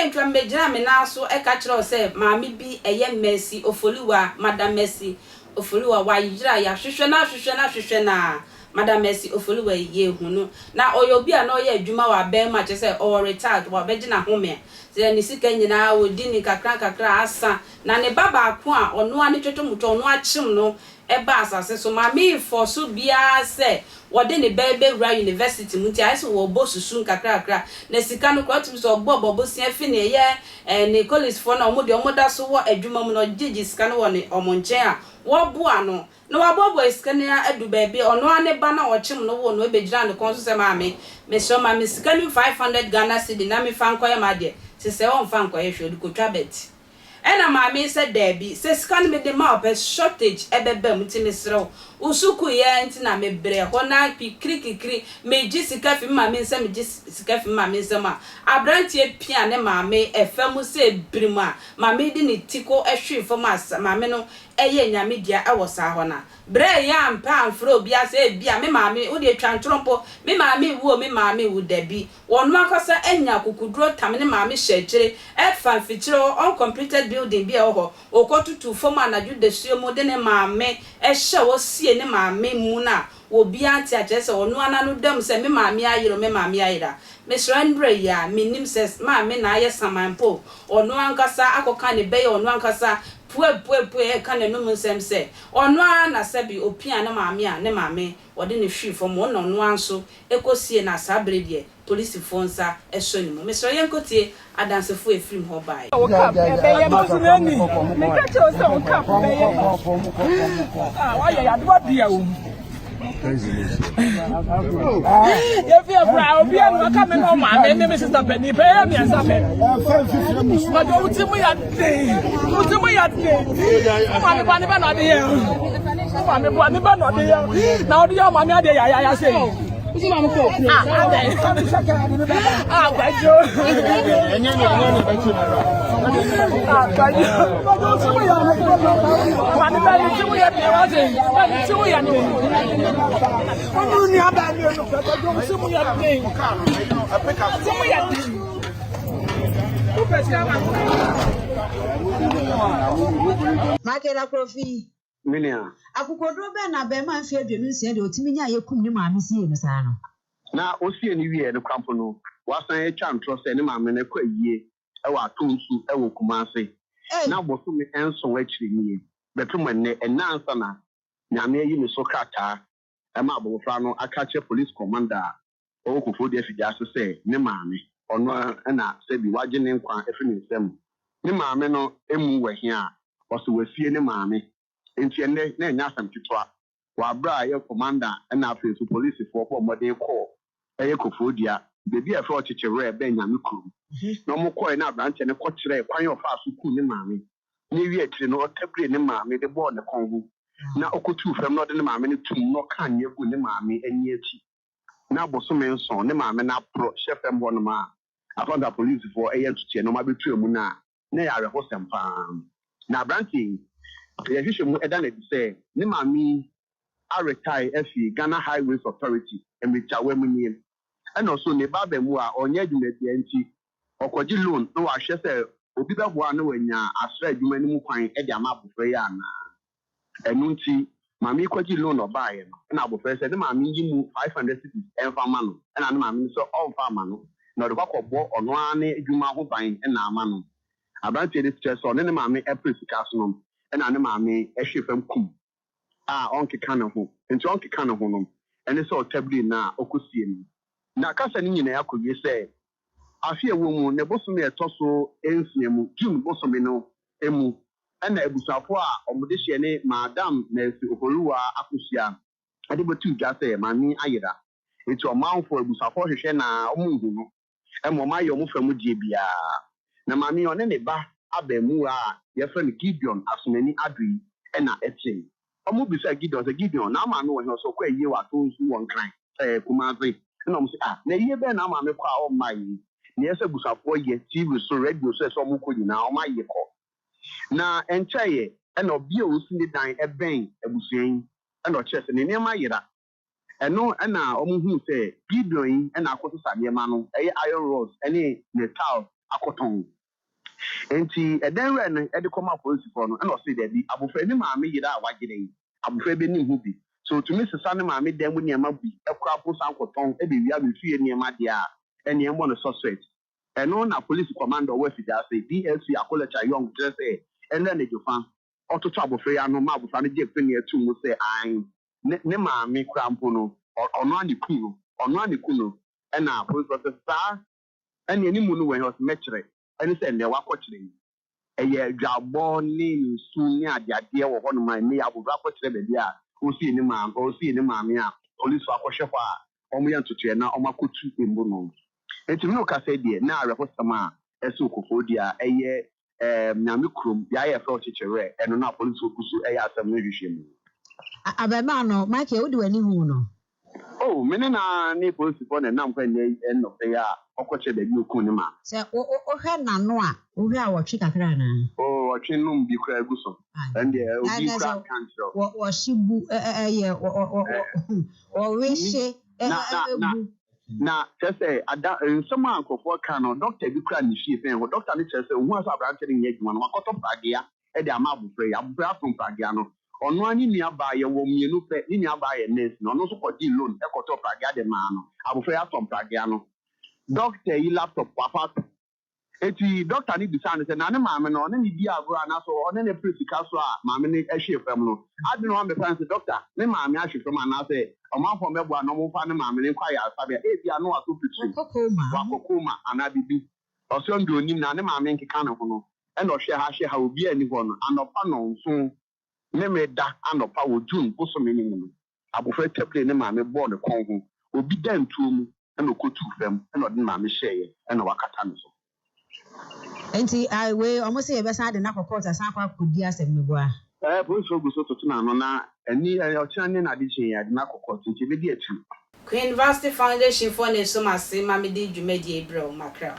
ntwa mebɛgyinaa me nan so ka kyerɛɛ wo sɛ maame bi ɛyɛ Mercy Ofoliwa, Madam Mercy Ofoliwa, wayera, yɛahwehwɛ no ahwehwɛ no ahwehwɛ no a, Madam Mercy Ofoliwa yi, yɛnhu no. Na ɔyɛ obi a na ɔyɛ adwuma wɔ aban mu a kyerɛ sɛ ɔwɔ retired, wabɛgye n'ahome a, sɛ ne sika nyinaa ɔdi no nkakra nkakra asa. Na ne ba baako a ɔno ara ne twɔtwɔmutwɔ, ɔno akyem no baa asase so. Maame fɔɔ so biara sɛ wɔde ne ba rebɛwura university mu nti ayɛ sɛ wɔrebɔ susu nkakrakra. Na sika no koraa wotumi sɛ ɔbɔ bɔ bosea fi nea ɛyɛ ne colleagues foɔ no a wɔn deɛ wɔda so wɔ adwuma mu no ɔgyegye sika no wɔ ne wɔn nkyɛn a wɔboa no. Na waboaboa sika no ara adu baabi a ɔno ara ne ba no a ɔkyem no woo no bɛgyinaa ne kɔn so sɛ maame mesrɛ wo ma me sika no 500 Ghana cedi na memfa nkɔyɛ m'adeɛ. Te sɛ ɔmfa nkɔyɛ hwee ɔde kɔtwa bet. Ɛna maame yi sɛ daabi, sɛ sika no mede ma wo pɛ shortage ɛbɛba mu nti mesrɛ wo, wo sukuu yi ara nti na mebrɛ hɔ na kikirikikiri megye sika fi me maame nsam megye sika fi me maame nsam a, abranteɛ pia ne maame ɛfa mu sɛ birim a maame yi de ne ti kɔ hwee fam a maame no yɛ Nyame dea ɛwɔ saa hɔ no a, brɛ yɛ ampɛ amfrɛ obiara sɛ ebia me maame, wodeɛ twa ntorɔ mpo, me maame rewu o me maame rewu, dabi. Ɔno ankasa anya akokoduro tam ne maame hyɛ akyire fa mfikyire hɔ uncompleted building bi a ɛwɔ hɔ, ɔkɔtutu fam anadwo dasuo mu de ne maame hyɛ hɔ sie ne maame mu no a obiara nte a kyerɛ sɛ ɔno ara n'ano da mu sɛ me maame ayera o me maame ayera. Mesrɛ mbrɛ yi a mennim sɛ maame na ayɛ saman mpo o, ɔno ankasa akɔka ne bɛyɛ ɔno ankasa puepuepue ɛreka n'anum nsɛm sɛ ɔno ara na sɛbe ɔpia ne maame a ne maame wɔde no hwee fam hɔ na ɔno ara nso kɔsiee no a saa bere deɛ polisifoɔ nsa sɔ ne mu. Mesrɛ yɛnkɔtie adansefoɔ a ɛfirim hɔ baeɛ. Wo cup ɛbɛyɛ ma. Ɔsoro meka kyerɛ wo sɛ wo cup bɛyɛ ma. Ah, wayɛ yadewa bia wo mu. Yɛfi afura obi a waka me na ɔmaame ne me sista panyin pɛ yɛ mmiɛnsa pɛ. Ɔdɔ wo ti mu yɛ den, wo ti mu yɛ den. Wo maame bɔ ne bɛ na ɔde yɛ. Wo maame bɔ ne bɛ na ɔde yɛ. Na ɔde yɛ ɔmaame adeɛ yɛ ayɛ ayɛ sɛ yi. Ah, adɛn. Ah, kwadwo. Ah, kwadwo. Kwadwo wo ti mu yɛ den. Maame bɛ ne ti mu yɛ den wate. Ne ti mu yɛ den. Wo nua baa mmienu pɛ kwadwo wo ti mu yɛ den. Ti mu yɛ den. Michael Akrofi, Me nua. Akokoduro bɛn na abarimaa mfeɛ 26 deɛ ɔtumi nyaeɛ kum ne maame siee no saa no? Na osiee no wieɛ no koraa mpo no, wasan atwa ntorɔ sɛ ne maame no kɔ ayie wɔ Atonsu wɔ Kumasi. Ei! Na bosome nson akyiri nie, bɛpem ɛnnɛ, ɛnnɛ ansa na Nyame ayi ne so krataa ma abɔfra no aka akyerɛ Police Commander a ɔwɔ Koforidua Afigya-ase sɛ ne maame, ɔno ara na sɛbi wagye ne nkwa afiri ne nsam. Ne maame no mmu wɔ he a, ɔse wasie ne maame. Enti ɛnnɛ na ɛnyɛ asɛm ketewa wɔ aberɛ a ɛyɛ Commander na afei nso polisifoɔ bɔɔ mmɔden kɔɔ ɛyɛ Koforidua, baabi a yɛfrɛ hɔ Kyekyewerɛ bɛn Nyame kurom. Na wɔkɔɔɛ na aberanteɛ no kɔkyerɛɛ kwan a ɔfaa so kuu ne maame. Na ewie akyire no ɔtabiree ne maame de bɔɔ ne kɔn ho na ɔkɔtuu fam na ɔde ne maame no toom na ɔkaa anwea guu ne maame ani akyi. Na bosome nson ne maame no aporɔ hyɛ fam hɔnom a afei ansa polisifoɔ ɛyɛ ntotoeɛ na wɔabɛtu amu no a na ɛyɛ awerɛhosɛm pa ara. Na aberanteɛ yi, yɛn nhwehwɛmu da no adi sɛ ne maame yi aretae afi Ghana Highways Authority mmirikyawa mu nie. Ɛna ɔso ne ba abaamua a ɔnyɛ adwuma biara nti, ɔkɔgye loan na wahwɛ sɛ obi bɛboa no na wanya asra adwuma no mu kwan de ama abofra yi anaa. Ɛno nti, maame yi kɔgyee loan na ɔbaeɛ no, ɛna abɔfra yi sɛ ne maame nyi mu 500 cedis mfa mma no, ɛna ne maame no sɛ ɔmfa mma no, na ɔde kɔ akɔbɔ ɔno ara ne adwuma ho ban na ama no. Aberanteɛ no kyerɛ sɛ ɔne ne maame pere sika so no, ɛna ne maame hwe fam kum a ɔnkeka ne ho. Nti ɔnkeka ne ho no, ɛne sɛ ɔtabiri no a ɔkɔsie no. Na kasa no nyinaa akɔwie sɛ afe a ɛwɔ mu, ne bosome a ɛtɔ so nsia mu, June bosome no mu, ɛna abusuafoɔ a wɔn dehyeɛ ne Madam Mercy Oforiwaa Akosua de bɛtoo dwa sɛ maame yi ayera. Enti ɔmanfoɔ, abusuafoɔ hwehwɛ no ara wɔn nhu no. Ɛma wɔn ayɛ wɔn fa mu deɛ biara. Na maame yi ɔne ne ba abaamuwa a yɛfrɛ no Gideon Asomani Addo yi na ɛte. Wɔbisaa Gideon sɛ, Gideon, na wo maame wɔ he? Ɔse ɔkɔ ayie wɔ Atonsu wɔ Nkran, ɛɛ Kumase. Ɛna wɔse, Ah, na ayie bɛn na wo maame kɔ a ɔmmaa yei? Nea ɛsɛ abusuafoɔ yɛ, TV so, radio so a ɛsɛ wɔkɔ nyinaa, wɔayɛ kɔ. Na ɛnkyɛeɛ na ɔbea a ɔsi ne dan bɛn abusua yi na ɔkyerɛɛ sɛ ne nneɛma ayera. Ɛno na wɔhuu sɛ Gideon yi na akɔsesa nneɛma no, ɛyɛ iron rods ne ne tiles akɔtɔn. Enti ɛdan wura no de kɔmaa polisifoɔ no, ɛna ɔse dabi, abofra yi ne maame yere a wagyina yi, abofra yi bɛnim ho bi. Sɛ ɔtumi sesa ne maame dan mu nneɛma bi koraa mpo san kɔtɔn bɛwia me fie nneɛma deɛ a, ɛnneɛ mmɔ no suspect. Ɛno na polisi commander a ɔwɔ Afigyase, DSP Akolecha Young kyerɛ sɛ ɛnnɛ anadwo fa, ɔtoto abofra yi ano ma abofra no gye peneɛ to mu sɛ aane, ne ne maame koraa mpo no, ɔno ara na ɛku no, ɔno ara na ɛku no. Ɛna polisifoɔ sɛ saa ɛneɛ ne mu no wɔ he? Ɔse mɛkyerɛ. Ɛne sɛ nnɛ wakɔkyerɛ yi, ɛyɛ dwabɔ ne nsu ne adeadeɛ wɔ hɔnom a ɛnnɛ yi abofra akɔkyerɛ baabi a ɔresie ne maame, ɔresie ne maame a polisfoɔ akɔhwɛ hɔ a wɔyɛ ntotoeɛ na wɔakɔtu mmu no. Nti me ne wo kasa yi deɛ na awerɛhosɛm a ɛso Koforidua a ɛyɛ ɛɛm Nyame kurom, beaeɛ a yɛfrɛ hɔ Kyekyewerɛ, ɛno na apolisifoɔ gu so ɛyɛ asɛm no nhwehwɛmu. Abarimaa no, Michael, wode w'ani huu no? Oh, me ne no ara ne polisifo na ɛnam hɔ ɛnnɛ yi nnɔpɛ yi a ɔkɔkyerɛ baabi a okum ne maame. Sɛ wo wo wohwɛ n'ano a, wohwɛ a wɔtwe kakra anaa? Oh, ɔtwe nom bi koraa gu so. Ae. Ɛno deɛ, Na obi na koraa sɛ nka nkyerɛ wo. wɔ wɔhye bu ɛ ɛ ɛyɛ wɔ wɔ wɔ Ɛ, wɔ wɔwe ni, hye ɛ na, ɛ na, ɛ na, gu. na kyerɛ sɛ, ada, nsɛm a nkurɔfoɔ ka no, dɔkta bi koraa ne fie pɛn hɔ. Dɔkta no kyerɛ sɛ, ohuu sɛ aberante no nyɛ adwuma no, wakɔtɔ pragea de ama abofra yi. Abofra yi ato mpragea no. Ɔno ara ne nuabaa, yɛwɔ mmienu pɛ, ne nuabaa yɛ nurse no, ɔno nso kɔgyee loan kɔtɔɔ pragea de maa no. Abofra yi atɔ mpragea no. Dɔkta yi laptop wafa ato. Enti dɔkta no bisaa no sɛ, na ne maame no, ɔne no di agorɔ anaasɛ ɔne no pere sika so a maame no hwee fam no? Adɛn na wammɛfa no sɛ, Dɔkta, me maame ahwe fam anaasɛ ɔmanfoɔ mmɛboa na wɔmfa ne maame no nkɔ ayaresabea, ebia na watɔ pitrim, Wakɔ coma. wakɔ coma anaa biribi. Ɔse ɔno deɛ ɔnim na ne maame nkeka ne ho no ɛna ɔhwɛ ha hwɛ ha obiaa nni hɔ no anɔpa nɔnson Memeda anɔpa wɔ June bosome no mu no abofra tabire ne maame bɔɔ ne kɔn ho obi da ntuo mu ɛna ɔkɔtuu fam ɛna ɔde ne maame hyɛeɛ ɛna wakata ne so. Nti ae wei ɔmo se yɛbɛsan de no akɔ court asan akɔ akɔdi asɛm meboa? Ɛɛ polisifoɔ gu so toto n'ano na ɛne ɔkyena ne n'adekyeɛ yɛde no akɔ court nti ɛbɛdi akyire. Queen Vasti Foundation foɔ na ɛsɔ m'ase ma mede dwumadie yi brɛ wo. Makra.